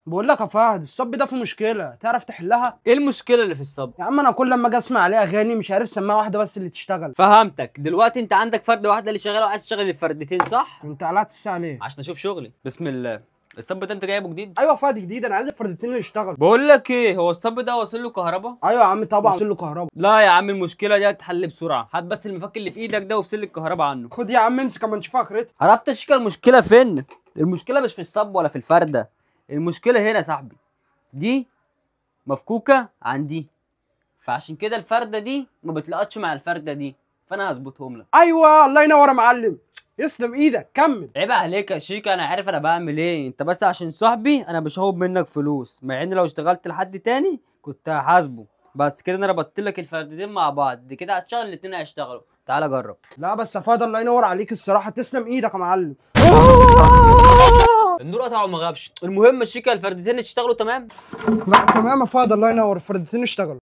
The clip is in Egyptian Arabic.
بقول لك يا فهد، ال sub ده في مشكلة، تعرف تحلها؟ ايه المشكلة اللي في ال sub؟ يا عم انا كل لما اجي اسمع عليه اغاني مش عارف سماعه واحدة بس اللي تشتغل. فهمتك، دلوقتي انت عندك فرده واحدة اللي شغالة وعايز تشغل الفردتين صح؟ انت قلعت الساعة ليه؟ عشان اشوف شغلي. بسم الله، ال sub ده انت جايبه جديد؟ ايوه فهد جديد، انا عايز الفردتين اللي يشتغلوا. بقول لك ايه، هو ال sub ده واصل له كهرباء؟ ايوه يا عم طبعا واصل له كهرباء. لا يا عم المشكلة دي هتتحل بسرعة، هات بس المفك اللي في ايدك ده وافصل الكهرباء عنه. خد يا عم امسك اما نشوف اخرتها. عرفت يا شيكا المشكلة فين؟ المشكلة مش في ال sub ولا في الفرده، المشكلة هنا يا صاحبي، دي مفكوكه عن دي، فعشان كده الفرده دي ما بتلقطش مع الفرده دي، فانا هظبطهم لك. ايوه الله ينور يا معلم، يسلم ايدك، كمل. عيب عليك يا شيكا، انا عارف انا بعمل ايه، انت بس عشان صاحبي انا مش هاخد منك فلوس، مع ان لو اشتغلت لحد تاني كنت هحاسبه، بس كده انا ربطت لك الفردتين مع بعض، دي كده هتشتغل الاتنين هيشتغلوا. تعالى جرب. لا بس يا فهد الله ينور عليك الصراحة، تسلم ايدك يا معلم. النور قطع وما غابش. المهم يا شيكا الفردتين اشتغلوا تمام؟ لا تمام يا فهد الله ينور، الفردتين اشتغلوا.